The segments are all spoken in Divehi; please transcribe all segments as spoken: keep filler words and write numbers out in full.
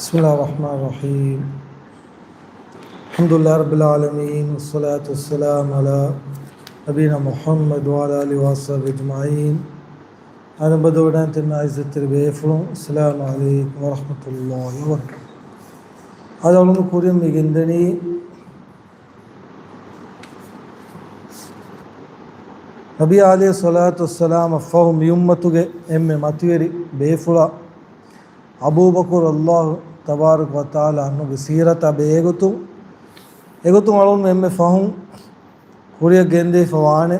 بسم الله الرحمن الرحيم. الحمد لله رب العالمين، والصلاة والسلام على نبينا محمد وعلى آله وصحبه أجمعين. އަދި ބަދަވަޑަން ތިން އިއްޒަތްތެރި ބޭފުޅުން، السلام عليكم ورحمة الله وبركاته. އަދި އަޅުން ކުރިން މި ގެންދަނީ ނަބީ ޢަލައިހިއްޞަލާތު ވައްސަލާމަށް ފަހު މި އުއްމަތުގެ އެންމެ މަތިވެރި ބޭފުޅާ އަބޫބަކުރު، ﷲ ތަބާރަކަ ވަތަޢާލާ އަންހުގެ ސީރަތާ ބެހޭގޮތުން، އެގޮތުން އަޅުން އެންމެ ފަހުން ކުރިއަށް ގެންދެވިފަ ވާނެ.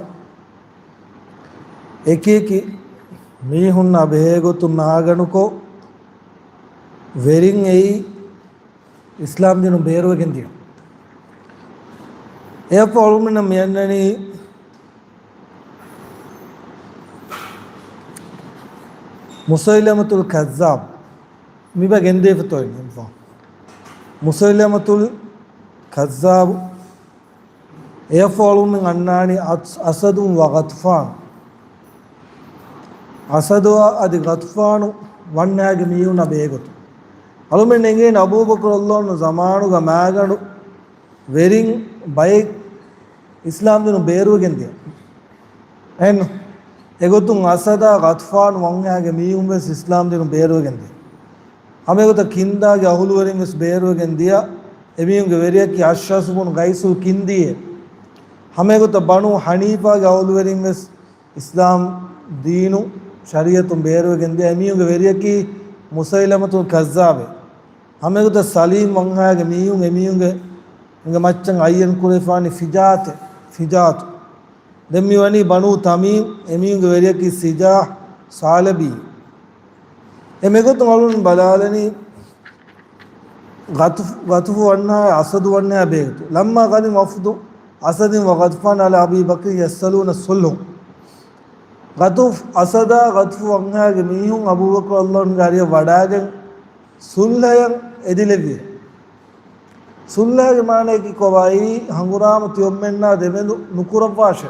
އެކިއެކި މީހުންނާ ބެހޭގޮތުން މާގަނޑުކޮށް، ވެރިން އެއީ އިސްލާމް ދީނުން ބޭރުވެގެން ދިޔަ. އެއަށްފަހު އަޅުމެންނަށް މިއަންނަނީ މުސައިލަމަތުލް ކައްޒާބު. މިބަ ގެންދެވިފަ ތޯ މުސައިލަމަތުލް ކައްޒާބު. އެއަށްފަހު އަޅުމެން އަންނާނީ އަސް-، އަސަދު ވަ ޣަޠުފާނު. އަސަދު އަދި ޣަޠުފާނު ވަންހާގެ މީހުންނާ ބެހޭގޮތުން. އަޅުމެން އެނގޭނެ އަބޫބަކުރު ރަޟިޔަﷲ ޢަންހު ޒަމާނުގަ މާގަނޑު ވެރިން ބައެއް އިސްލާމް ދީނުން ބޭރުވެގެން ދިޔަ. އެހެން އެގޮތުން އަސަދާ ޣަޠުފާނު ވަންހާގެ މީހުން ވެސް އިސްލާމް ދީނުން ބޭރުވެގެން ދިޔަ. ހަމައެގޮތަށް ކިންދާގެ އަހުލުވެރިން ވެސް ބޭރުވެގެން ދިޔަ. އެމީހުންގެ ވެރިޔަކީ އައްޝަސް ބުނު ޤައިސުލް ކިންދީއޭ. ހަމައެގޮތަށް ބަނޫ ޙަނީފާގެ އަހުލުވެރިން ވެސް އިސްލާމް ދީނު ޝަރީޢަތުން ބޭރުވެގެން ދިޔަ. އެމީހުންގެ ވެރިޔަކީ މުސައިލަމަތުލް ކައްޒާބޭ. ހަމައެގޮތަށް ސަލީމް ވަންހާގެ މީހުން އެމީހުންގެ އެނގެ މައްޗަށް އައްޔަން ކުރެވިފާނީ ފިޖާތެ، ފިޖާތު. ދެން މި ވަނީ ބަނޫ ތަމީމް، އެމީހުންގެ ވެރިޔަކީ ސިޖާހް ސާލަބީ. އެ މެގޮތުން އަޅުން ބަލާލަނީ ޣަތުފް-، ޣަތުފު ވަންހާ އަސަދު ވަންހާ ބޭގޮތު. لما قدم وفد أسد وغطفان على أبي بكر يسألون الصلح. ޣަތުފް، އަސަދާ ޣަތުފު ވަންހާގެ މީހުން އަބޫބަކުރު ރަޟިޔަﷲ ޢަންހުގެ އަރިއަށް ވަޑާގެން ޞުލްޙަޔަށް އެދިލެއްވި. ޞުލްޙައިގެ މާނަޔަކީ ކޮބާއީ؟ ހަނގުރާމަ ތިޔޮމެންނާ ދެމެދު ނުކުރައްވާށޭ.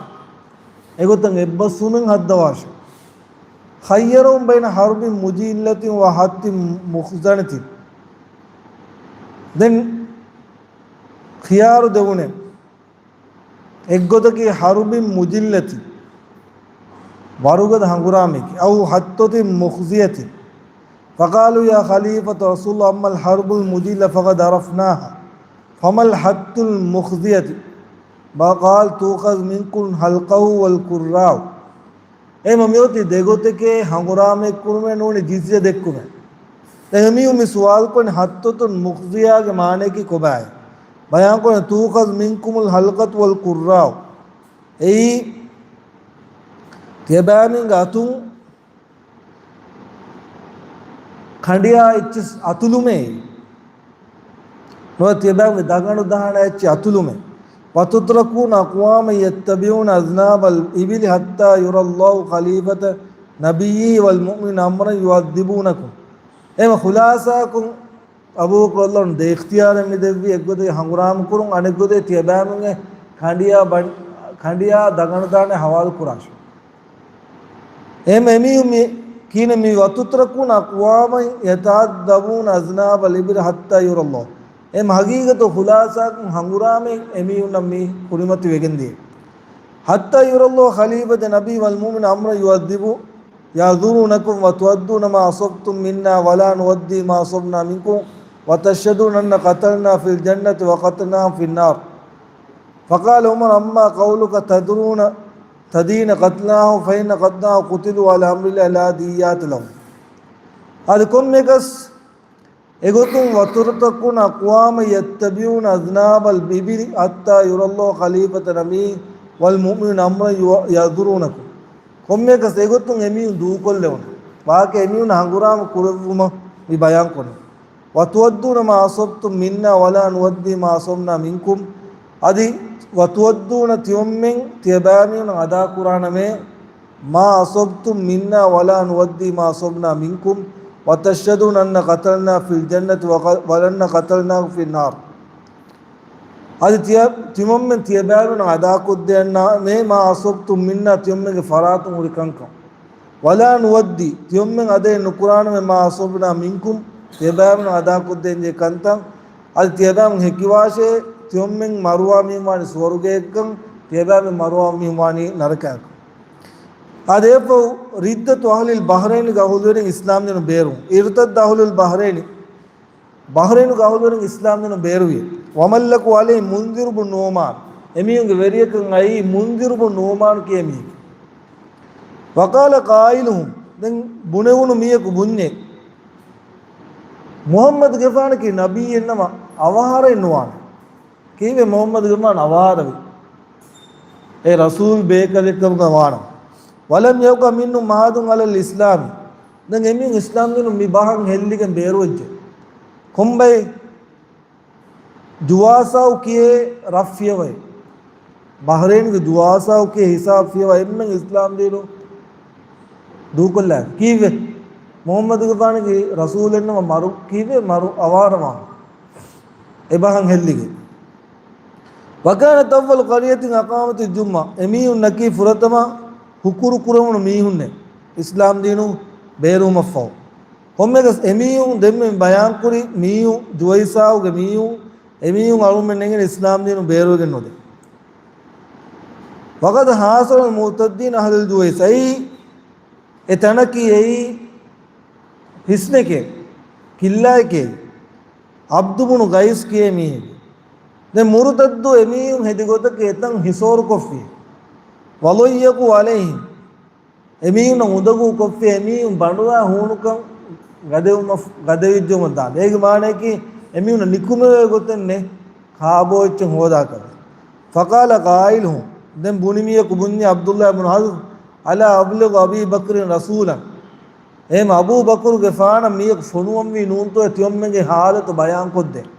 އެގޮތަށް އެއްބަސްވުމެއް ހައްދަވާށޭ. خيرهم بين حرب مجلة وحرب مخزنة. ދެން ޚިޔާރު ދެވުނެ. އެއްގޮތަކީ حرب مجلة، ވަރުގަދަ ހަނގުރާމައެކޭ. أو حطة مخزية. فقالوا يا خليفة رسول الله، أما الحرب المجلة فقد عرفناها، فما الحطة المخزية؟ قال تؤخذ منكم الحلقة والكراع. އެހެންވީމަ މިއޮތީ ދެގޮތެކޭ ހަނގުރާމައެއް ކުރުމޭ ނޫނީ ޖިޒްޔަ ދެއްކުމޭ. ދެން އެމީހުން މި ސުވާލު ކުރަނީ حطة مخزية ގެ މާނަޔަކީ ކޮބާހޭ؟ ބަޔާންކުރަނީ تؤخذ منكم الحلقة والكراع. އެއީ ތިޔަބައިމީހުންގެ އަތުން ކަނޑިޔާ އެއްޗިސް އަތުލުމޭ. ނުވަތަ ތިޔަބައިމީހުންގެ ދަގަނޑު ދާނެ އެއްޗި އަތުލުމޭ. وتتركون أقواما يتبعون أذناب الإبل حتى يرى الله خليفة نبيه والمؤمنين أمرا يعذبونكم. އެހެންވީމަ ޚުލާޞާކޮށް އަބޫބަކުރު ރަޟިޔަﷲ ޢަންހު ދެ އިޚްތިޔާރެއް މި ދެއްވީ، އެއްގޮތަކީ ހަނގުރާމަ ކުރުން، އަނެއްގޮތަކީ ތިޔަބައިމީހުންގެ ކަނޑިޔާ ބަން-، ކަނޑިޔާ ދަގަނޑު ދާނެ ހަވާލު ކުރާށޭ. އެހެންވީމަ އެމީހުން މި ކިޔަނީ މި وتتركون أقواما يتبعون أذناب الإبل حتى يرى الله. އެހެންވީމަ ހަގީގަތު ޚުލާޞާކޮށް ހަނގުރާމައެއް އެމީހުންނަށް މި ކުރިމަތި ވެގެންދިޔަ. حتى يرى الله خليفة نبيه والمؤمنين أمرا يعذب-، يعذرونكم وتؤدون ما أصبتم منا ولا نؤدي ما أصبنا منكم وتشهدون أن قتلنا في الجنة وقتلناهم في النار. فقال عمر أما قولك تدرون تدين قتلناهم فإن قتلناهم قتلوا على أمر الله لا دية لهم. އަދި ކޮންމެއަކަސް އެގޮތުން وتتركون أقواما يتبعون أذناب الإبل حتى يرى الله خليفة نبيه والمؤمنين أمرا يعذرونكم. ކޮންމެއަކަސް އެގޮތުން އެމީހުން ދޫކޮށްލެވުނު ވާހަކަ އެމީހުން ހަނގުރާމަ ކުރެއްވުމަށް މި ބަޔާންކުރަނީ. وتؤدون ما أصبتم منا ولا نؤدي ما أصبنا منكم. އަދި وتؤدون ތިޔޮމެން ތިޔަބައިމީހުން އަދާކުރާނަމޭ ما أصبتم منا ولا نؤدي ما أصبنا منكم وتشهدون أن قتلنا في الجنة وق-، وأن قتلناهم في النار. އަދި ތިޔަ-، ތިމޮންމެން ތިޔަބައިމީހުން އަދާކޮށްދޭނަމޭ ما أصبتم منا ތިޔޮމެންގެ ފަރާތުން ހުރި ކަންކަން. ولا نؤدي ތިޔޮމެން އަދައެއް ނުކުރާނަމޭ ما أصبنا منكم ތިޔަބައިމީހުން އަދާކޮށްދޭންޖެހޭ ކަންތައް. އަދި ތިޔަބައިމީހުން ހެކިވާށޭ، ތިޔޮމެން މަރުވާ މީހުން ވާނީ ސުވަރުގެއަށްކަން، ތިޔަބައިމީހުން މަރުވާ މީހުން ވާނީ ނަރަކައަކަށް. އާދެ، އެއަށްފަހު ރިއްދަތު އަހުލިލް ބަހްރައިންގެ އަހުލުވެރިން އިސްލާމްދީނުން ބޭރުވުން. އިރްތައްދަ އަހުލުލް ބަހްރައިން، ބަހްރައިނުގެ އަހުލުވެރިން އިސްލާމްދީނުން ބޭރުވި. ވަމައްލަކު ޢަލައިހި މުންޛިރު ބުން ނުޢުމާން، އެމީހުންގެ ވެރިޔަކަށް އައީ މުންޛިރު ބުން ނުޢުމާން ކިޔޭ މީހެކޭ. ވަޤާލަ ޤާއިލުހުމް، ދެން ބުނެވުނު މީހަކު ބުންޏޭ، މުޙައްމަދުގެފާނަކީ ނަބިއްޔެއްނަމަ އަވަހާރައެއް ނުވާނެ. ކީއްވެ މުޙައްމަދުގެފާނު އަވަހާރަވީ؟ އެ ރަސޫލް ބޭކަލެއްކަމުގަ ވާނަމަ. ވަލަމް ޔަބްޤަ މިންހުމް އަޙަދުން ޢަލަލް އިސްލާމި. ދެން އެމީހުން އިސްލާމްދީނުން މި ބަހަށް ހެއްލިގެން ބޭރުވެއްޖެ. ކޮންބައެއް؟ ޖުވާސާއު ކިޔޭ ރަށްފިޔަވައެއް. ބަހްރައިންގެ ޖުވާސާއު ކިޔޭ ހިސާބު ފިޔަވަ އެންމެން އިސްލާމްދީނު ދޫކޮށްލާ. ކީއްވެ؟ މުޙައްމަދުގެފާނަކީ ރަސޫލެއްނަމަ މަރު ކީއްވެ؟ މަރު އަވާރަވާން. އެބަހަށް ހެއްލިގެން. ވަކާނަތް އައްވަލު ޤަރްޔަތިން އަޤާމަތި ޖުމްޢަ، އެމީހުންނަކީ ފުރަތަމަ ހުކުރު ކުރެވުނު މީހުންނެއް އިސްލާމްދީނު ބޭރުވުމަށްފަހު. ކޮންމެއަކަސް އެމީހުން ދެންމެ ބަޔާންކުރި މީހުން، ޖުވައިސާއުގެ މީހުން، އެމީހުން އަޅުމެން ނެގެން އިސްލާމްދީނު ބޭރުވެގެން ނުދޭ. ވަޤަދް ޙާޞަރަ މުޢުތައްދީން އަހްލަލް ޖުވައިސާ، އެއީ އެ ތަނަކީ އެއީ ހިސްނެކޭ، ކިއްލާއެކޭ، ޢަބްދު ބުނު ޤައިސް ކިޔޭ މީހެއް. ދެން މުރުތައްދު އެމީހުން ހެދި ގޮތަކީ އެތަން ހިސޯރުކޮށްފި. ވަޟައްޔަޤޫ ޢަލައިހިމް، އެމީހުންނަށް އުނދަގޫ ކޮށްފި، އެމީހުން ބަނޑުވާ ހޫނުކަން ގަދެވުމަށް، ގަދެވިއްޖެވުމަށް ދާނެ. އޭގެ މާނައަކީ އެމީހުންނަށް ނިކުމެވޭ ގޮތެއް ނެތް، ކާބޯ އެއްޗެއް ހޯދާކަށް. ފަޤާލަ ޤާއިލުހުމް، ދެން ބުނި މީހަކު ބުންޏެ ޢަބްދުﷲ ބުނު ޙަޒްމް، އަލާ އަބްލިޣު އަބީ ބަކްރިން ރަސޫލަން. އެހެން އަބޫބަކުރުގެފާނަށް މީހަކު ފޮނުވަންވީ ނޫންތޯއޭ ތިޔޮމެންގެ ޙާލަތު ބަޔާންކޮށްދޭން.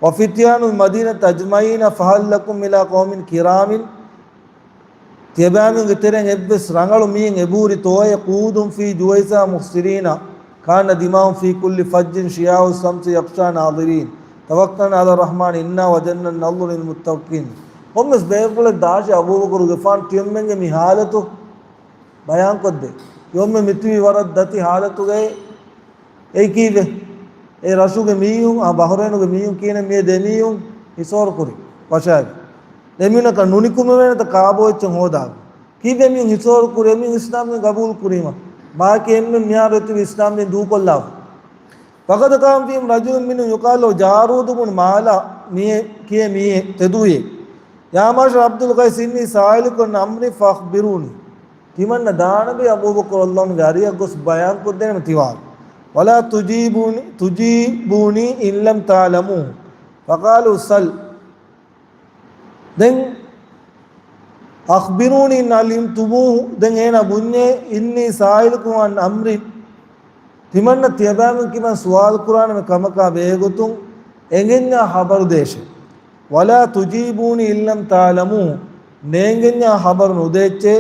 ވަފިތްޔާނުލް މަދީނަތި އަޖްމަޢީނަ ފަހަލް ލަކުމް އިލާ ޤައުމިން ކިރާމިން. ތިޔަބައިމީހުންގެ ތެރެއިން އެއްވެސް ރަނގަޅު މީހެއް އެބަހުރިތޯއޭ؟ ޤުޢޫދުން ފީ ޖުވައިސާ މުހްޞިރީނަ، ކައަންނަ ދިމާއުން ފީ ކުއްލި ފައްޖިން ޝިޔާޢު ޝަމްސި ޔަޣްޝާ ނާޟިރީން، ތަވައްކަލްނާ ޢަލައްރަޙްމާނި އިންނާ ވަޖަންނަ ނަޟްރު ލިލްމުއްތަޤީން. ކޮންމެސް ބޭފުޅެއް ދާށޭ އަބޫބަކުރުގެފާނު ތިޔޮމެންގެ މި ޙާލަތު ބަޔާންކޮށްދޭ. ތިޔޮމެން މިތިބީ ވަރަށް ދަތި ޙާލަތުގައޭ. އެއީ ކީއްވެ؟ އެ ރަށުގެ މީހުން، އާ ބަހްރައިނުގެ މީހުން ކިޔޭނެ މިއަދު އެމީހުން ހިސޯރުކުރި ވަށާގެ. އެމީހުންނަކަށް ނުނިކުމެވޭނެތަ ކާބޯ އެއްޗެއް ހޯދާ؟ ކީއްވެ މީހުން ހިސޯރު ކުރޭ؟ މީހުން އިސްލާމްދީން ގަބޫލު ކުރީމަ. މާކީ އެންމެން މިހާރު އެތިބި އިސްލާމްދީން ދޫކޮށްލާފަ. ފަޤަދް ޤާމަ ފީހިމް ރަޖުލުން މިންހުމް ޔުޤާލު ލަހު ޖާރޫދު ބުނު މާލާ މިއޭ ކިޔޭ މީހެއް ތެދުވިއޭ. ޔާ މަޢްޝަރަ ޢަބްދުލް ޤައިސް އިންނީ ސާއިލުކުމް ޢަން އަމްރިން ފައަޚްބިރޫނީ. ތިމަންނަ ދާނަބީ އަބޫބަކުރު ރަޟިޔަﷲ ޢަންހުގެ އަރިއަށް ގޮސް ބަޔާންކޮށްދޭނަމޭ ތިވާން. ވަލާ ތުޖީބޫނީ، ތުޖީބޫނީ އިން ލަމް ތަޢުލަމޫ. ފަޤާލޫ ސަލް. ދެން، އަޚްބިރޫނީ އިން ޢަލިމްތުމޫހު، ދެން އޭނާ ބުންޏޭ، އިންނީ ސާއިލުކުމް ޢަން އަމްރިން. ތިމަންނަ ތިޔަބައިމީހުން ކިބަން ސުވާލު ކުރާނަމޭ ކަމަކާ ބެހޭގޮތުން އެނގެންޏާ ޚަބަރު ދޭށޭ. ވަލާ ތުޖީބޫނީ އިން ލަމް ތަޢުލަމޫ، ނޭނގެންޏާ ޚަބަރު ނުދޭއްޗޭ.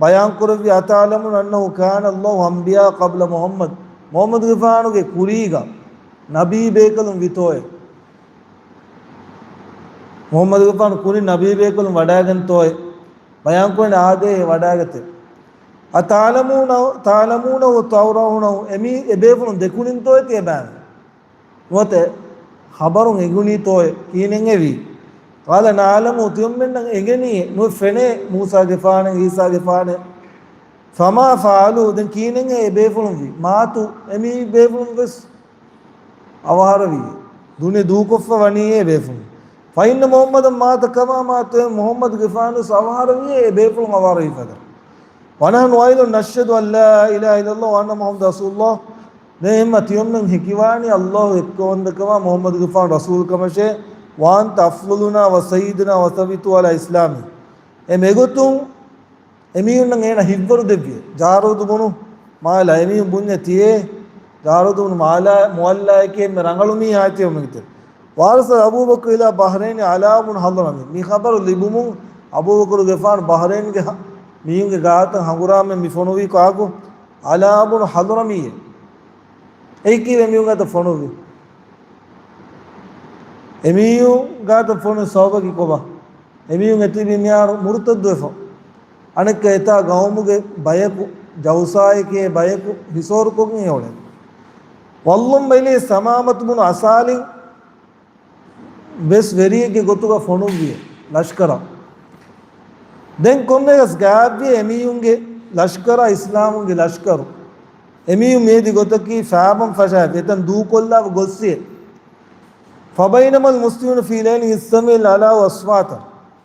ބަޔާންކުރެއްވި، އަތަޢުލަމޫނަ އަންނަހު ކާނަ ﷲ އަންބިޔާ ޤަބްލަ މުޙައްމަދް، މުޙައްމަދުގެފާނުގެ ކުރީގަ ނަބީ ބޭކަލުން ވިތޯއޭ؟ މުޙައްމަދުގެފާނު ކުރިން ނަބީ ބޭކަލުން ވަޑައިގެންތޯއޭ؟ ބަޔާންކުރަނީ އާދޭހޭ ވަޑައިގަތޭ. އަތަޢުލަމޫނަ، ތަޢުލަމޫނަހު ތަރައުނަހު، އެމީ، އެބޭފުޅުން ދެކުނިންތޯއޭ ތިޔަބައިމީހުން؟ ނުވަތަ ޚަބަރުން އެނގުނީތޯއޭ؟ ކިހިނެއްހޭ ވީ؟ ޤާލަ ނަޢުލަމު، ތިޔޮމެންނަށް އެނގެނީ، ނުވެ ފެނޭ މޫސާގެފާނެއް، ޢީސާގެފާނެއް. ފަމާ ފަޢަލޫ، ދެން ކިހިނެއްހޭ އެބޭފުޅުން ވީ؟ މާތޫ، އެމީ ބޭފުޅުން ވެސް އަވަހާރަވީ. ދުނިޔެ ދޫކޮށްފަ ވަނީއޭ ބޭފުޅުން. ފައިންނަ މުޙައްމަދަން މާތަ ކަމާ މާތު، އެ މުޙައްމަދުގެފާނު ވެސް އަވަހާރަވީއޭ އެ ބޭފުޅުން އަވަހާރަވި ފަދަ. ވަނަޙްނު އައިލުން ނަޝްހަދު އަން ލާ އިލާހަ އިއްލައްލާހު ވަ އަންނަ މުޙައްމަދަން ރަސޫލުއްލާހް. ދެން އެހެންމަ ތިޔޮމެން ހެކިވާނީ ﷲ އެއްކައުވަންތަކަމާ މުޙައްމަދުގެފާނު ރަސޫލުކަމަށޭ. ވައަންތަ އަފްޟަލުނާ ވަސައްޔިދުނާ ވަސައްބިތު ޢަލާ އިސްލާމި. އެ މެގޮތުން އެމީހުންނަށް އޭނަ ހިއްވަރު ދެއްވި. ޖާރޫދު ބުނު މާލާ، އެމީހުން ބުންޏެ ތިޔޭ ޖާރޫދު ބުނު މާލާ، މުޢައްލާއެކޭ އެންމެ ރަނގަޅު މީހާ އެތި އޮމެގެތެރެ. ވާރަސަލް އަބޫބަކުރު އިލާ ބަހްރައިން ޢަލާ ބުނު ޙަޟްރަމީ. މި ޚަބަރު ލިބުމުން އަބޫބަކުރުގެފާނު ބަހްރައިންގެ ހަ-، މީހުންގެ ގާތަށް ހަނގުރާމަ މި ފޮނުވީ ކާކު؟ ޢަލާ ބުނު ޙަޟްރަމީއޭ. އެއީ ކީއްވެ އެމީހުން ގާތަށް ފޮނުއްވީ؟ އެމީހުން ގާތަށް ފޮނުވި ސަބަބަކީ ކޮބާ؟ އެމީހުން އެތިބީ މިހާރު މުރުތައްދުވެފަ. އަނެއްކާ އެތާ ގައުމުގެ ބަޔަކު، ޖައުސާއެކޭ ބަޔަކު ހިސޯރުކޮށްގެން އެ އުޅެނީ. ވައްލުން ބެލީ ސަމާމަތު ބުނު އަސާލިން ވެސް ވެރިއެއްގެ ގޮތުގަ ފޮނުއްވި ލަޝްކަރަށް. ދެން ކޮންމެވެސް ގާތްވި އެމީހުންގެ ލަޝްކަރާ އިސްލާމުންގެ ލަޝްކަރު އެމީހުން މިއަދި ގޮތަކީ ފާބަން ފަށާފި އެތަން ދޫކޮށްލާފަ ގޮއްސިއެ. فبينما المسلمون في ليل إذ سمع العلاء أصواتا.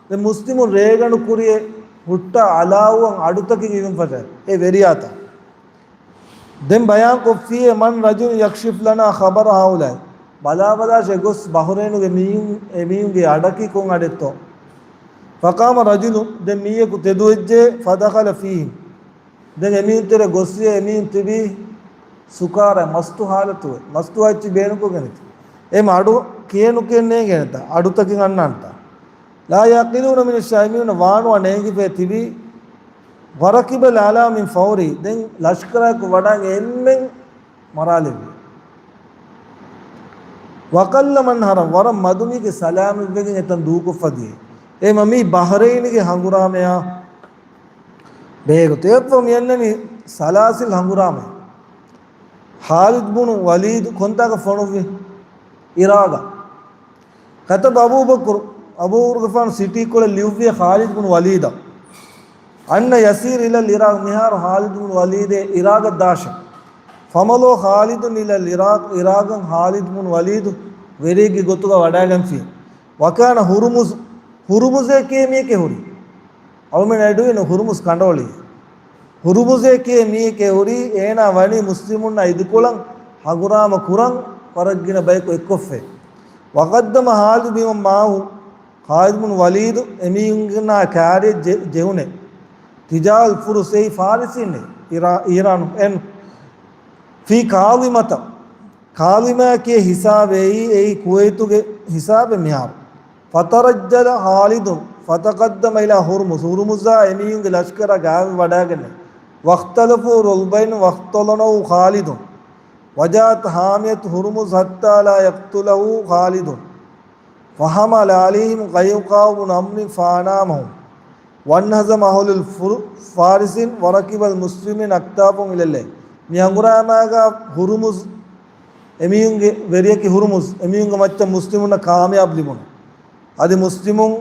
ދެން މުސްލިމުން ރޭގަނޑު ކުރިއެ ހުއްޓާ އަލާއުއަށް އަޑުތަކެއް އިވެން ފަށާ އެ ވެރިޔާތައް. ދެން ބަޔާން ކޮށްފިއޭ من رجل يكشف لنا خبر هؤلاء. ބަލާބަލާށޭ ގޮސް ބަހުރޭނުގެ މީހުން، އެ މީހުންގެ އަޑަކީ ކޮން އަޑެއްތޯ؟ فقام رجل، ދެން މީހަކު ތެދުވެއްޖެ، فدخل فيهم. ދެން އެމީހުން ތެރެ ގޮސް އެމީހުން ތިބީ ސުކާރާ މަސްތު ހާލަތުވެ. މަސްތު އައްޗި ބޭނުކޮށްގެނެތި. އެ މަޑު ކިޔެނުކެން ނޭނގެނެތަ އަޑުތަކެއް އަންނާންތަ؟ لا يعقلون من الشيء، ވާނުވާ ނޭނގިފައި ތިބީ. وركب العلاء من فوره، ދެން ލަޝްކަރާއެކު ވަޑާން އެންމެން މަރާލެއްވި. وقل من حرم، ވަރަށް މަދު މީގެ ސަލާމަތްވެގެން އެތަން ދޫކޮށްފަ ދިޔަ. އެ މަ މީ ބަހްރައިންގެ ހަނގުރާމަޔާ ބެހޭގޮތު. އެއަށްފަހު މިއަންނަނީ ސަލާސިލް ހަނގުރާމަ. ޚާލިދު ބުނު ވަލީދު ކޮންތާކަށް ފޮނުއްވި؟ އިރާގަށް. كتب أبو بكر، އަބޫބަކުރުގެފާނު ސިޓީކޮޅެއް ލިޔުއްވި ޚާލިދު ބުނު ވަލީދަށް، أن يسير إلى العراق، މިހާރު ޚާލިދު ބުނު ވަލީދެއް އިރާގަށް ދާށޭ. فمضى خالد إلى العراق، އިރާގަށް ޚާލިދު ބުނު ވަލީދު ވެރިއެއްގެ ގޮތުގަ ވަޑައިގެންފި. وكان هرمز، ހުރުމުޒޭ ކިޔޭ މީހެކޭ ހުރީ. އަޅުމެން އެޑުއިން ހުރުމުޒް ކަނޑައޮޅި. ހުރުމުޒޭ ކިޔޭ މީހެކޭ ހުރީ، އޭނާ ވަނީ މުސްލިމުންނާ އިދިކޮޅަށް ހަނގުރާމަ ކުރަން ވަރަށް ގިނަ ބަޔަކު އެއްކޮށްފައި. وقدم خالد بمن معه، ޚާލިދު ބުނު ވަލީދު އެމީހުންނާ ކާރިއަށް ޖެ-، ޖެހުނެ. تجاه الفرس، އެއީ ފާރިސީންނޭ، އިރާ-، އީރާނު އެން. في كاظمة، ކާޒިމާ ކިޔޭ ހިސާބެއް، އެއީ ކުވައިތުގެ ހިސާބެއް މިހާރު. فترجل خالد فتقدم إلى هرمز، ހުރުމުޒާ އެމީހުންގެ ލަޝްކަރާ ގާތްވެ ވަޑައިގެންނެވި. واختلفوا رلبين واحتضنه خالد، وجاءت حامية هرمز حتى لا يقتله خالد، فحمل عليهم قيقاع بن عمرو فأنامهم، وانهزم أهل الفر-، فارس وركب المسلمون أكتافهم إلى الليل. މި ހަނގުރާމާގާ ހުރުމުޒް އެމީހުންގެ ވެރިޔަކީ ހުރުމުޒް އެމީހުންގެ މައްޗަށް މުސްލިމުންނަށް ކާމިޔާބު ލިބުނު. އަދި މުސްލިމުން،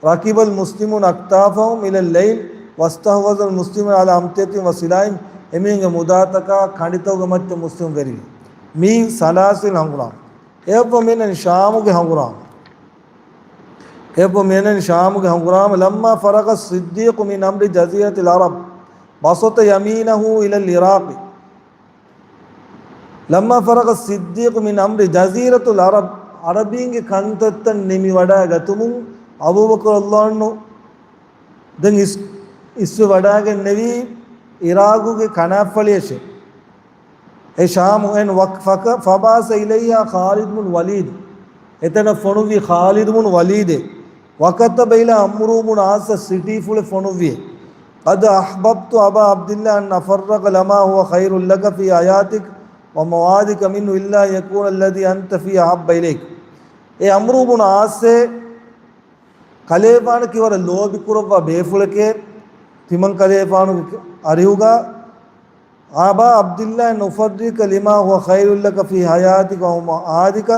ركب المسلمون أكتافهم إلى الليل واستحوذ المسلمون على أمتعتهم وسلاحهم، އެމީހުންގެ މުދާތަކާ ކަނޑިތަކުގެ މައްޗަށް މުސްލިމުން ވެރިވި. މީ ސަލާސިލް ހަނގުރާމަ. އެއަށްފަހު މިއަންނަނީ ޝާމުގެ ހަނގުރާމަ. އެއަށްފަހު މިއަންނަނީ ޝާމުގެ ހަނގުރާމަ. لما فرغ الصديق من أمر جزيرة العرب بسط يمينه إلى العراق. لما فرغ الصديق من أمر جزيرة العرب، ޢަރަބީންގެ ކަންތައްތައް ނިމިވަޑައިގަތުމުން އަބޫބަކުރު ރަޟިޔަﷲ ޢަންހު ދެން އިސް-، އިސްވެ ވަޑައިގެންނެވީ އިރާގުގެ ކަނާތްފަޅިއަށެ. އެ ޝާމު އެން ވަކް-، ފަކަ-، فبعث إليها خالد بن الوليد. އެތަނަށް ފޮނުއްވީ ޚާލިދު ބުނު ވަލީދެއް. وكتب إلى عمرو بن العاص، ސިޓީފުޅެއް ފޮނުއްވިއެ. قد أحببت أبا عبد الله أن أفرغ لما هو خير لك في حياتك وموعدك منه إلا أن يكون الذي أنت فيه أحب إليك. އޭ ޢަމްރު ބުނު ޢާޞޭ، ކަލޭގެފާނަކީ ވަރަށް ލޯބިކުރައްވާ ބޭފުޅެކޭ، ތިމަން ކަލޭގެފާނުގެ އަރިހުގަ، أبا عبد الله أن أفرغ لما هو خير لك في حياتك وموعدك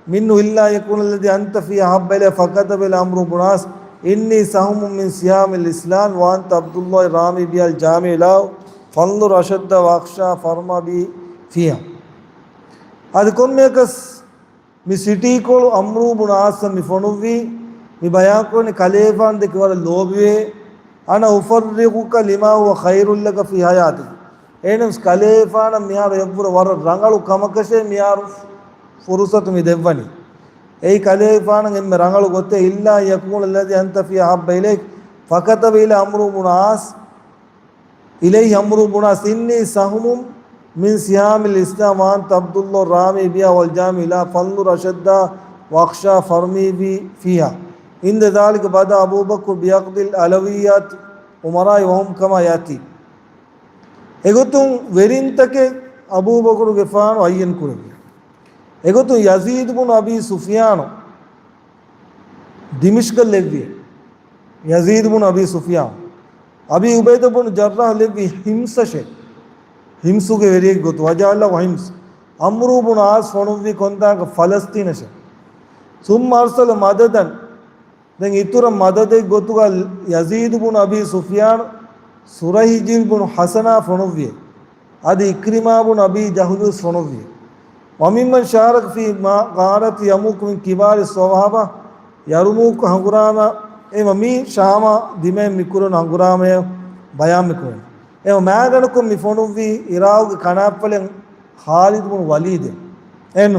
منه إلا أن يكون الذي أنت فيه أحب إلي، فكتب إلى عمرو بن العاص: إني سهم من سهام الإسلام وأنت عبد الله الرامي بها الجامع لها، فانظر أشدها وأخشاها فارمي بي فيها. އަދި ކޮންމެއަކަސް މި ސިޓީކޮޅު ޢަމްރު ބުނު ޢާޞަށް މި ފޮނުއްވީ، މި ބަޔާންކުރަނީ ކަލޭގެފާނު ދެކެ ވަރަށް ލޯބިވޭ، أنا أفرغك لما هو خير لك في حياتك. އެހެނަސް ކަލޭގެފާނަށް މިހާރު އެއްވުރެ ވަރަށް ރަނގަޅު ކަމަކަށޭ މިހާރު ފުރުޞަތު މި ދެއްވަނީ. އެއީ ކަލޭގެފާނަށް އެންމެ ރަނގަޅު ގޮތެއް، إلا أن يكون الذي أنت فيه أحب إليك، فكتب إلى عمرو بن العاص إليه عمرو بن العاص: إني سهم من سهام الإسلام وأنت عبد الله الرامي بها والجامع لها، فانظر أشدها وأخشاها فارمي بي فيها. عند ذلك بدأ أبو بكر بأخذ الأولويات أمرائه وهم كما يأتي. އެގޮތުން ވެރިންތަކެއް އަބޫބަކުރުގެފާނު އައްޔަން ކުރެއްވި. އެގޮތުން ޔަޒީދު ބުނު އަބީ ސުފްޔާނު ދިމިޝްޤަށް ލެއްވި. ޔަޒީދު ބުނު އަބީ ސުފްޔާނު، އަބީ އުބައިދަ ބުނު ޖައްރާޙް ލެއްވި ހިމްޞަށޭ. ހިމްޞުގެ ވެރިއެއްގެ ގޮތު، وجعل له حمص. ޢަމްރު ބުނު ޢާޞް ފޮނުއްވީ ކޮންތާކަށް؟ ފަލަސްޠީނަށެ. ސުއްމަ އަރްސަލަ މަދަދަން، ދެން އިތުރަށް މަދަދެއް ގޮތުގަ ޔަޒީދު ބުނު އަބީ ސުފްޔާން، ސުރަހިޖީލް ބުނު ޙަސަނާ ފޮނުއްވިއެ. އަދި އިކްރިމާ ބުނު އަބީ ޖަހުލުވެސް ފޮނުއްވިއެ. ވަމިންމަން ޝާރަކަ ފީ މާ ޣާރަތި ޔަމޫކު މިން ކިބާރި ޞަހާބާ، ޔަރުމޫކު ހަނގުރާމަ އެމަ މީ ޝާމާ ދިމައިން މިކުރަން ހަނގުރާމަޔަށް ބަޔާން މިކުރަން. އެމަ މާގަނޑަކުން މި ފޮނުއްވީ އިރާގުގެ ކަނާތްފަޅެއް ޚާލިދު ބުނު ވަލީދެއް. އެން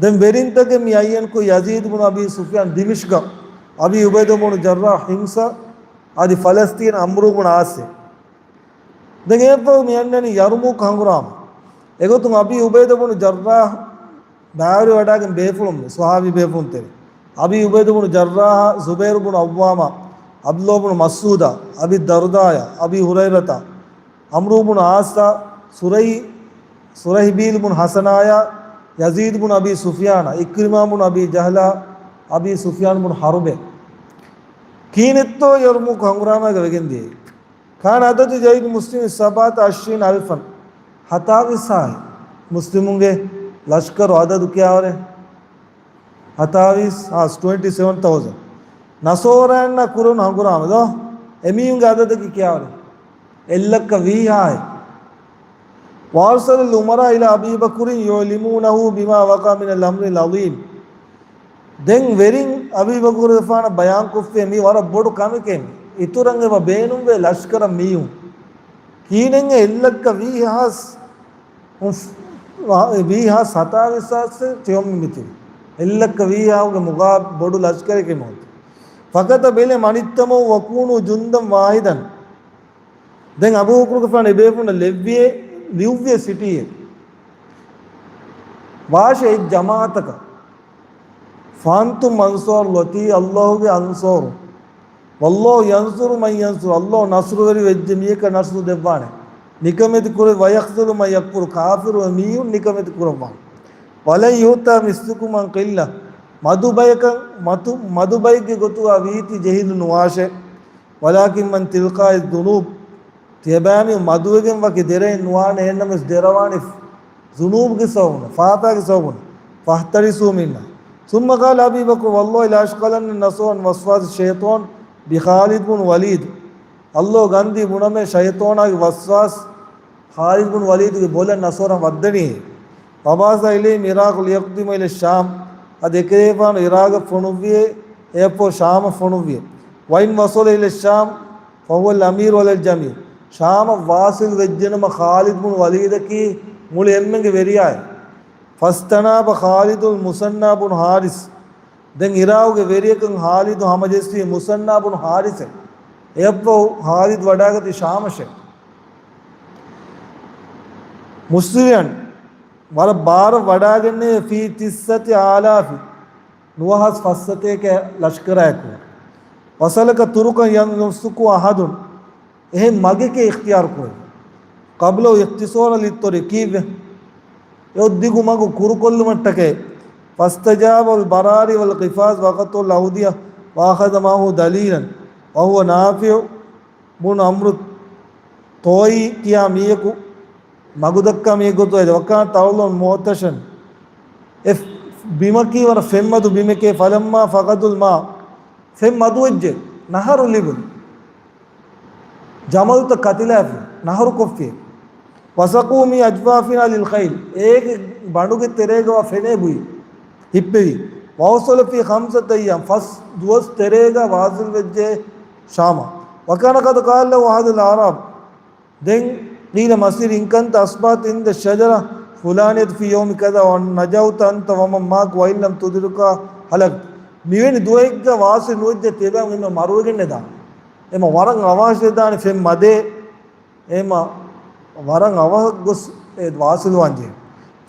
ދެން ވެރިންތަކެއް މި އައްޔަންކޮށް ޔަޒީދު ބުނު އަބީ ސުފްޔާން ދިމިޝްގަށް، އަބީ އުބައިދަ ބުނު ޖައްރާޙް ޙިމްޞަށް، އަދި ފަލަސްޠީން ޢަމްރު ބުނު ޢާޞްއެ. ދެން އެއަށްފަހު މި އަންނަނީ ޔަރުމޫކު ހަނގުރާމަ. އެގޮތުން އަބީ އުބައިދަ ބުނު ޖައްރާޙް ބައިވެރިވެވަޑައިގެން ބޭފުޅުން ވެ، ޞަޙާބީ ބޭފުޅުން ތެރޭ. އަބީ އުބައިދަ ބުނު ޖައްރާޙާ، ޒުބައިރު ބުނު ޢައްވާމާ، ޢަބްދުﷲ ބުނު މަސްޢޫދާ، އަބީ ދަރްދާޔާ، އަބީ ހުރައިރަތާ، ޢަމްރު ބުނު ޢާޞާ، ސުރައި-، ސުރަހިބީލް ބުނު ޙަސަނާޔާ، ޔަޒީދު ބުނު އަބީ ސުފްޔާނާ، އިކްރިމާ ބުނު އަބީ ޖަހްލާ، އަބީ ސުފްޔާން ބުނު ޙަރުބޭ. ކިހިނެއްތޯ ޔަރުމޫކު ހަނގުރާމައިގަ ވެގެން ދިޔައީ؟ ކާނަ ޢަދަދު ޖައިޝި މުސްލިމީން ސަބްޢަތަ ޢަޝްރީނަ އަލްފަން. ހަތާވީސް ހާސް މުސްލިމުންގެ ލަޝްކަރު އަދަދު ކިޔާވަރޭ؟ ހަތާވީސް ހާސް، ޓްވެންޓީ ސެވަން ތައުޒަންޑް. ނަޞާރާއިންނާ ކުރެވުނު ހަނގުރާމަ ދޯ؟ އެމީހުންގެ އަދަދަކީ ކިޔާވަރޭ؟ އެއްލައްކަ ވީހާސް. ވާރްސަލަ އުމަރާ އިލާ އަބީ ބަކުރިން ޔުޢްލިމޫނަހޫ ބިމާ ވަޤަޢަ މިނަލް އަމްރިލް ޢަޟީމް. ދެން ވެރިން އަބީ ބަކުރުގެފާނަށް ބަޔާންކޮށްފި މީ ވަރަށް ބޮޑު ކަމެކޭ. އިތުރަށް އެބަ ބޭނުންވޭ ލަޝްކަރަށް މީހުން. ކީނެން އެއްލައްކަ ވީހާސް، ވީހާސް ހަތާވީސް ހާސް ތިޔޮމް މިތި. އެއްލައްކަ ވީހާހުގެ މުގާ ބޮޑު ލަޝްކަރެކޭ މިއޮތީ. ފަކަތަބަ އިލައިހިމް އަނިއްތަމައު ވަކޫނޫ ޖުންދަން ވާޙިދަން. ދެން އަބޫ ބަކުރުގެފާނު އެބޭފުޅުންނަށް ލެއްވިއޭ، ލިޔުއްވިއޭ ސިޓީއެއް. ވާށޭ އެއް ޖަމާޢަތަކަށް. ފައަންތުމް އަންޞާރުﷲ، ތީ ﷲ ގެ އަންޞާރު. ވަﷲ ޔަންޞުރު މަން ޔަންޞުރު، ﷲ ނަޞްރުވެރި ވެއްޖެ މީހަކަށް ނަޞްރު ދެއްވާނެ. ނިކަމެތި ކުރެ، ވަޔަޚްޛުލު މަން ޔަކްފުރު، ކާފިރު މީހުން ނިކަމެތި ކުރައްވާނެ. ވަލަން ޔުޢްޠަ މިސްލުކުމް މިން ޤިއްލަ، މަދު ބަޔަކަށް، މަދު، މަދު ބައެއްގެ ގޮތުގަ ވީތި ޖެހިލު ނުވާށޭ. ވަލާކިން މިން ތިލްޤާއި ޛުނޫބް، ތިޔަބައިމީހުން މަދުވެގެން ވަކި ދެރައެއް ނުވާނެ، އެހެންނަމަވެސް ދެރަވާނެ ޛުނޫބްގެ ސަބަބުން، ފާފައިގެ ސަބަބުން، ފަހްތަރިސޫ މިންހާ. ثُمَّ قَالَ أَبِي بَكْرُ وَاللَّهِ لَأَشْغَلَنَّ نَصْرَ عَنْ وَسْوَاسِ الشَّيْطَانِ بِخَالِدٍ بْنِ الْوَلِيدِ. ﷲ ގަންދީ ބުނަމޭ ޝައިޠާނާގެ ވަސްވާސް ޚާލިދު ބުނު ވަލީދުގެ ބޮލަށް ނަޞްރަށް ވައްދަނީ. وَبَعَثَ إِلَއިހި ޢިރާޤަ لِيَقْدِمَ إِلَى الشَّامِ. އަދި އެކަލޭގެފާނު ޢިރާޤަށް ފޮނުއްވިއޭ، އެއަށްފަހު ޝާމަށް ފޮނުއްވިއޭ. وَإِنْ وَصَلَ إِلَى الشَّامِ فَهُوَ الْأَمِيرُ عَلَى الْجَمِيعِ. ޝާމަށް ވާޞިލް ވެއްޖެނަމަ ޚާލިދު ބުނު ވަލީދަކީ މުޅި އެންމެންގެ ވެރިޔާއެއް. فَاسْتَنَابَ خَالِدُ الْمُثَنَّى بْنَ حَارِثٍ. ދެން އިރާޤުގެ ވެރިޔަކަށް ޚާލިދު ހަމަޖެއްސީ މުސަންނާ ބުނު ޙާރިޘެއް. އެއަށްފަހު ޚާލިދު ވަޑާގަތީ ޝާމަށޭ. މުސްރިޢަން، ވަރަށް ބާރަށް ވަޑާގެންނެވި، فِي تِسْعَةِ آلَافٍ، ނުވަހަސް ފައްސަތޭކަ ލަޝްކަރާއެކު. وَسَلَكَ طُرُقًا لَمْ يَسْلُكْهَا أَحَدٌ. އެހެން މަގެކޭ އިޚްތިޔާރު ކުރެވި. قَبْلَهُ اخْتِصَارًا لِلطَّرِيقِ، ކީއްވެ؟ އެއޮއް ދިގު މަގު ކުރުކޮށްލުމަށްޓަކައި. فَاسْتَجَابَ الْبَرَارِي وَالْقِفَازِ وَقَطَعُوا الْأَوْدِيَةَ وَأَخَذَ مَعَهُ دَلِيلًا وَهُوَ نَافِعُ بْنُ عَمْرُ ޠޯއީ ކިޔާ މީހަކު، މަގުދައްކާ މީހެއް ގޮތުގައި، وَكَانَتْ أَرْضُهُمْ مُعْطَشًا، އެ ބިމަކީ ވަރަށް ފެންމަދު ބިމެކޭ. فَلَمَّا فَقَدُوا الْمَاءَ، ފެން މަދުވެއްޖެ، ނަހަރު ލިބުނު. ޖަމަލުތައް ކަތިލާފި، ނަހަރުކޮށްފި. وَسَقَوْا مِنْ أَجْوَافِهَا لِلْخَيْلِ، އޭގެ ބަނޑުގެ ތެރޭގަވާ ފެނޭ ބުއި، ހިއްޕެވި. وَوَصَلَ فِي خَمْسَةِ أَيَّامٍ، ފަސް ދުވަސް ތެރޭގަ ވާސިލް ވެއްޖެ ޝާމަށް. وَكَانَ قَدْ قَالَ لَهُ أَحَدُ الْأَعْرَابِ، ދެން، قِيلَ مَسِيرُ، إِنْ كُنْتَ أَصْبَحْتَ عِنْدَ الشَّجَرَةِ الْفُلَانِيَةِ فِي يَوْمِ كَذَا، وَنَجَوْتَ أَنْتَ وَمَنْ مَعَكَ، وَإِنْ لَمْ تُدْرِكْهَا هَلَكْتَ. މިވެނި ދުވަހެއްގަ ވާސިލް ނުވެއްޖެ ތިޔަބައިމީހުން އެންމެ މަރުވެގެންނެދާނެ. އެމަ ވަރަށް އަވަހަށް ދާނެ ފެން މަދޭ. އެމަ ވަރަށް އަވަހަށް ގޮސް އެ ވާސިލް ވާންޖެހޭ.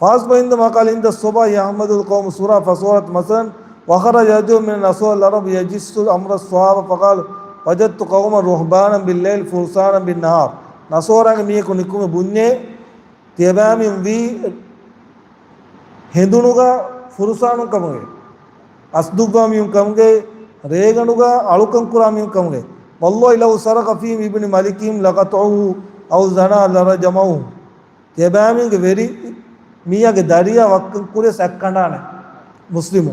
فَأَصْبَحَ عِنْدَ مَا قَالَ عِنْدَ الصَّبَاحِ يَحْمَدُ الْقَوْمُ الصُّرَاحَ، فَصَارَتْ مَسَلًا، وَخَرَجَ رَجُلٌ مِنْ أَصْحَابِ الْعَرَبِ يَجُسُّ الْأَمْرَ الصَّوَابَ، فَقَالَ، وَجَدْتُ قَوْمًا رُهْبَانًا بِاللَّيْلِ فُرُسَانًا بِالنَّهَارِ. ނަޞާރާގެ މީހަކު ނިކުމެ ބުންޏޭ، ތިޔަބައިމީހުން ވީ ހެނދުނުގަ ފުރުސާނުން ކަމުގެ، އަސްދުއްވާ މީހުން ކަމުގެ، ރޭގަނޑުގަ އަޅުކަން ކުރާ މީހުން ކަމުގެ. وَاللَّهِ لَوْ سَرَقَ فِيهِمْ ابْنُ مَلِكِهِمْ لَقَطَعُوهُ أَوْ زَنَا لَرَجَمُوهُ. ތިޔަބައިމީހުންގެ ވެރި، މީހާގެ ދަރިޔާ ވައްކަން ކުރިޔަސް އަތް ކަނޑާނެ މުސްލިމު.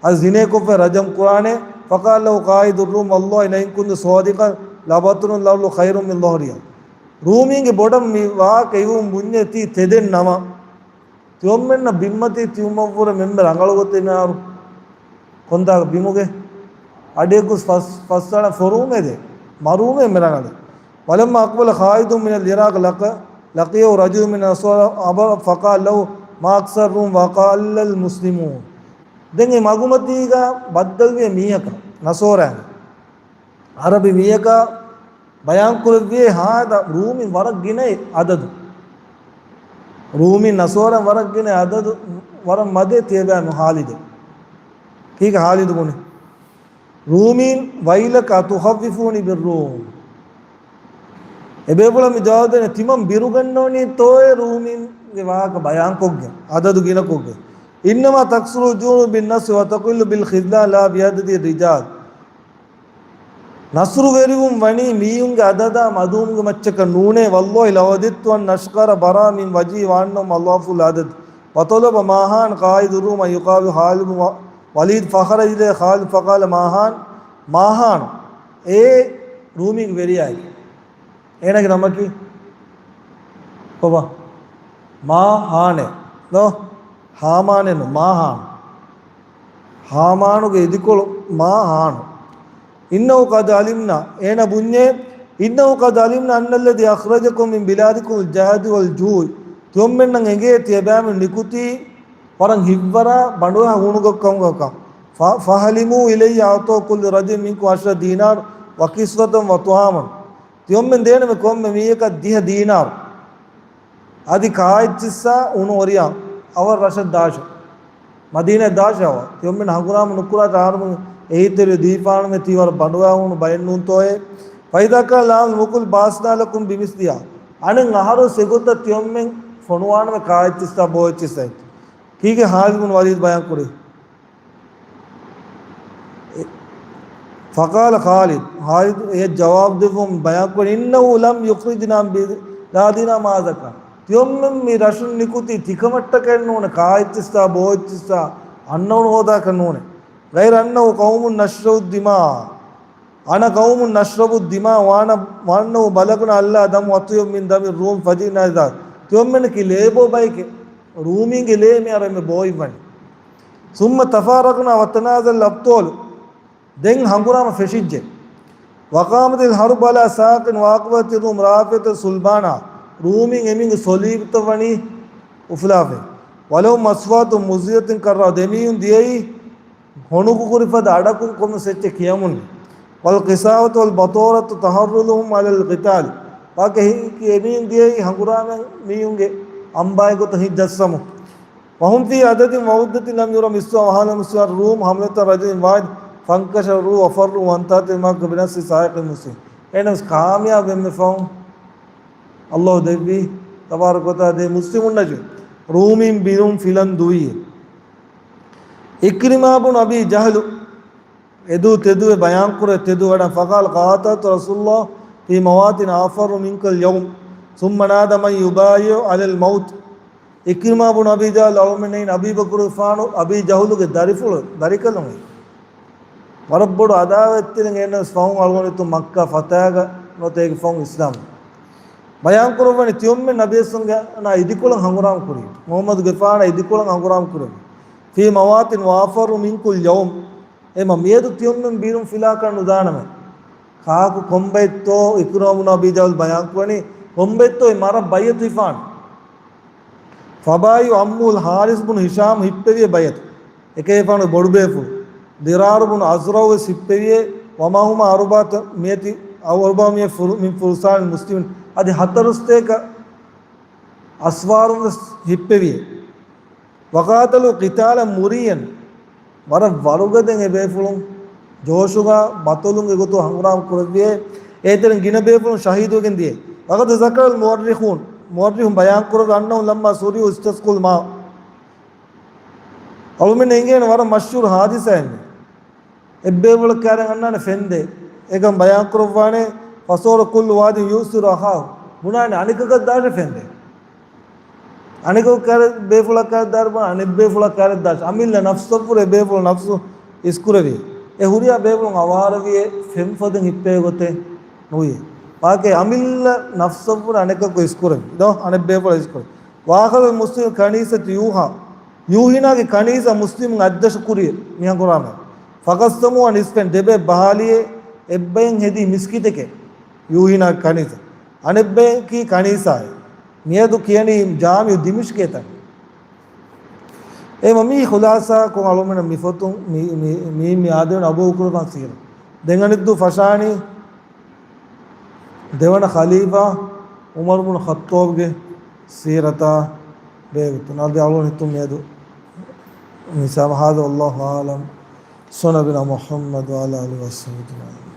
އަދި ޒިނޭ ކޮށްފައި ރަޖަމް ކުރާނެ. فقال له قائد الروم: والله لئن كنت صادقا لبطن الأرض خير من ظهرها. ރޫމީންގެ ބޮޑަށް މި ވާހަކަ އިވުން ބުންޏޭ ތީ ތެދެއް ނަމަ، ތިއޮންމެންނަށް ބިންމަތީ ތިއުމަށްވުރެ މެންމެ ރަނގަޅުގޮތެއް މިހާރު. ކޮންތާކަށް ބިމުގެ އަޑިއަކުސް ފަސް، ފަސްއަޅަން ފޮރުވުމޭ ދޭ. މަރުވުމޭ މި ރަނގަޅޭ. ولما أقبل خالد من العراق لق-، لقيه رجل من الأنصار فقال له: ما أكثر الروم وأقل المسلمون. ދެން އެ މަގުމަތީގަ ބައްދަލުވި މީހަކަށް، ނަސޯރާއިން އަރަބި މީހަކަށް ބަޔާންކުރެއްވިއޭ ހާދަ ރޫމިން ވަރަށް ގިނައި އަދަދު. ރޫމިން ނަސޯރަން ވަރަށް ގިނަ އަދަދު ވަރަށް މަދޭ ތިޔަބައިމީހުން ހާލިދެއް. ކީކޭ ހާލިދު ބުނި؟ ރޫމީން، ويلك أتخوفني بالروم؟ އެބޭފުޅާ މި ޖަވާބު ދޭނެ، ތިމަން ބިރުގަންނަވަނީތޯއޭ ރޫމީންގެ ވާހަކަ ބަޔާންކޮށްގެން، އަދަދު ގިނަކޮށްގެން. إنما تكثر الجنود بالنصر وتقل بالخذلان لا بعدد الرجال. ނަޞްރުވެރިވުން ވަނީ މީހުންގެ އަދަދާ މަދުވުމުގެ މައްޗަކަށް ނޫނޭ. والله لوددت أن أشقر براء من وجهي وأنهم أضعاف العدد. وطلب ماهان قائد الروم أن يقابل خالد بن الوليد فخرج إليه خالد فقال ماهان، މާހާނު އޭ ރޫމީންގެ ވެރިޔާއެކޭ. އޭނާގެ ނަމަކީ ކޮބާ؟ މާހާނެ ނޯ؟ ހާމާނެއް ނޫން، މާހާނު. ހާމާނުގެ އިދިކޮޅު މާހާނު. إنه قد علمنا، އޭނާ ބުންޏޭ، إنه قد علمنا أن الذي أخرجكم من بلادكم الجهد والجوع. ތިޔޮމެންނަށް އެނގޭ ތިޔަބައިމީހުން ނިކުތީ ވަރަށް ހިތްވަރާ ބަނޑުހަ ހޫނުކަމުގަކަން. ف-، فهلموا إلي أعطوا كل رجل منكم عشرة دينار وكسوة وطعاما. ތިޔޮމެން ދޭނަމޭ ކޮންމެ މީހަކަށް ދިހަ ދީނާރު. އަދި ކާއެއްޗިއްސާ އުނު އޮރިޔާ އަވަށް ރަށަށް ދާށޭ. މަދީނާއަށް ދާށޭ އަވަށް. ތިޔޮމެން ހަނގުރާމަ ނުކުރާ އަހަރުމެން އެހީތެރި ދީފާނަމޭ ތީ ވަރަށް ބަނޑުވާ ހޫނު ބައެއް ނޫންތޯއޭ. فإذا كان العام المقبل بعثنا لكم بمثلها. އަނެއް އަހަރު އެގޮތަށް ތިޔޮމެން ފޮނުވާނަމޭ ކާއެއްޗިއްސާ ބޯއެއްޗިއްސާ. ކީކޭ ޚާލިދު ބުން ވަލީދު ބަޔާން ކުރީ؟ ފަޤާލަ ޚާލިދު، ޚާލިދު އެ ޖަވާބު ދެއްވުން ބަޔާންކުރި، އިންނަހު ލަމް ޔުޚްރިޖްނާ މިން ބިލާދިނާ މާ ޒަކާ. ތިޔޮމެން މި ރަށުން ނިކުތީ ތިކަމަށްޓަކައެއް ނޫނޭ، ކާއެއްޗިއްސާ ބޯއެއްޗިއްސާ އަންނައުނު ހޯދާކަށް ނޫނޭ. ޣައިރަ އަންނަހު ޤައުމުން ނަޝްރަބު ދިމާ. أنا قوم نشرب الدماء وأنا، وأنه بلغنا أن لا دم أطيب من دم الروم فجئنا لذلك. ތިޔޮމެންނަކީ ލޭބޯ ބައެކޭ. ރޫމީންގެ ލޭ މިހާރު އެންމެ ބޯ އިއްވަނީ. ثم تفارقنا وتنازل الأبطال. ދެން ހަނގުރާމަ ފެށިއްޖެ. وقامت الحرب على ساق وأقبلت الروم رافعة صلبانها. ރޫމީން އެމީހުންގެ ޞަލީބުތައް ވަނީ އުފުލާފައި. ولهم أصوات مزرية كالرعد. ދެމީހުން ދިޔައީ ހޮނުކުކުރި ފަދަ އަޑަކުން ކޮންމެސް އެއްޗެއް ކިޔަމުން. والقساوة والبطارة تحرضهم على القتال. ވާގެ ހި-، އެމީހުން ދިޔައީ ހަނގުރާމަ މީހުންގެ އަނބާއި ގޮތަށް ހިތް ޖައްސަމުން. وهم في عدد وعدة لم ير مثلها وأهان المسلمين الروم حملة رجل واحد فانكشف الروم وفروا وانتهت المعركة بنصر سائق المسلمين. އެހެނަސް ކާމިޔާބު އެންމެ ފަހުން އައްލާހު ދެއްވީ، ތަބާރަކަ ވަތަޢާލާ ދޭ މުސްލިމުންނަށް ރޫމީން ބިރުން ފިލަން ދުވި. ޢިކްރިމާ ބުން އަބީ ޖަހްލު އެދު ތެދުވެ ބަޔާންކުރެ ތެދު ވަޑަން، فقال قاتلت رسول الله في مواطن أفر منك اليوم ثم نادى من يبايع على الموت. ޢިކްރިމާ ބުން އަބީ ޖަހްލު އަޅުމެންނަށް އަބީ ބަކުރުގެފާނު އަބީ ޖަހުލުގެ ދަރިފުޅު ދަރިކަލުން ވަރަށް ބޮޑު އަދާވަތްތެރިން އެންނަސް ފަހުން އަޅުގަނޑު މައްކާ ފަތާގަ ނުވަތަ އޭގެ ފަހުން އިސްލާމް ބަޔާންކުރައްވަނީ ތިޔޮމެން ނަބީސްވަންގެ އަނާ އިދިކޮޅަށް ހަނގުރާމަ ކުރީ. މުޙައްމަދުގެފާނަށް އިދިކޮޅަށް ހަނގުރާމަ ކުރެވި. في مواطن أفر منك اليوم. އެމަ މިއަދު ތިޔޮމެން ބިރުން ފިލާކަށް ނުދާނަމޭ. ކާކު ކޮންބައެއްތޯ ޢިކްރިމާ ބުން އަބީ ޖަހްލު ބަޔާންކުރަނީ ކޮންބައެއްތޯ އެ މަރަށް ބައިޢަތު ހިފާނެ. فبايعه عمه الحارث بن هشام ހިއްޕެވިއޭ ބައިޢަތު. އެކަލޭގެފާނުގެ ބޮޑުބޭފުޅު ޟިރާރު ބުން އަޒްރަޢު ވެސް ހިއްޕެވިއޭ، ومعهما أربعمائة، أربعمائة من فرسان المسلمين، އަދި ހަތަރުސަތޭކަ އަސްވާރުން ވެސް ހިއްޕެވިއޭ. وقاتلوا قتالا مريا، ވަރަށް ވަރުގަދައިން އެ ބޭފުޅުން ޖޯޝުގަ ބަޠަލުންގެ ގޮތުން ހަނގުރާމަ ކުރެއްވިއޭ. އޭތެރެން ގިނަ ބޭފުޅުން ޝަހީދުވެގެން ދިޔައީ. وقد ذكر المؤرخون، މުއައްރިޚުން ބަޔާންކުރެއްވި، أنهم لما سرعوا استسقوا الماء. އަޅުމެން އެނގޭނެ ވަރަށް މަޝްހޫރު ހާދިސާއެއް. އެއްބޭފުޅަކާ އަންނާނެ ފެންދެއް. އެކަން ބަޔާންކުރައްވާނެ، فصار كل واحد يؤثر أخاه. ބުނާނެ އަނެކަކަށް ދާށޭ ފެންދެއް. އަނެކަކު ކައިރި ބޭފުޅަކާ ދާރުބާ، އަނެއް ބޭފުޅަކާ ދާށް. އަމިއްލަ ނަފްސަށްވުރެ ބޭފުޅު ނަފްސު އިސްކުރެވި. އެ ހުރިހާ ބޭފުޅުން އަވާރަވިއޭ ފެންފަދައިން ހިއްޕޭ ގޮތެއް ނުވި. ވާކޭ އަމިއްލަ ނަފްސަށްވުރެ އަނެކަކު އިސްކުރެވި. ދޯ، އަނެއް ބޭފުޅަށް އިސްކުރެވި. ވާޚަރު މުސްލިމް ކަނީސަތު ޔޫހާ. ޔޫހިނާގެ ކަނީސާ މުސްލިމުން އަތްދަށު ކުރި މިހަނގުރާމަ. ފަގައްސަމޫ ނިސްފައިން ދެބޭ ބަހާލިއޭ އެއްބައިން ހެދީ މިސްކިތެކޭ. ޔޫހިނާގެ ކަނީސާ. އަނެއްބަޔަކީ ކަނީސާއެއް. މިއަދު ކިޔަނީ ޖާމިޢު ދިމިޝްޤޭ ތަން. އެ މަ މީ ޚުލާޞާ ކޮށް އަޅުމެން މި ފޮތުން މި، މި، މި، މި އާދެވެން އަބޫ ބަކުރުގެ ސީރަތް. ދެން އަނެއްދު ފަށާނީ ދެވަނަ ޚަލީފާ ޢުމަރު ބުނު ޚައްޠާބްގެ ސީރަތާ ބޭގުތު. ނާދި އަޅުން ހިތުން މިއަދު މި ސާމަ ހާދަ ވައްލާހު އަޢްލަމް. ސުންނަ ނަބީނާ މުޙައްމަދު ވަޢަލާ އާލިހި ވަޞަޙްބިހި އަޖްމަޢީން.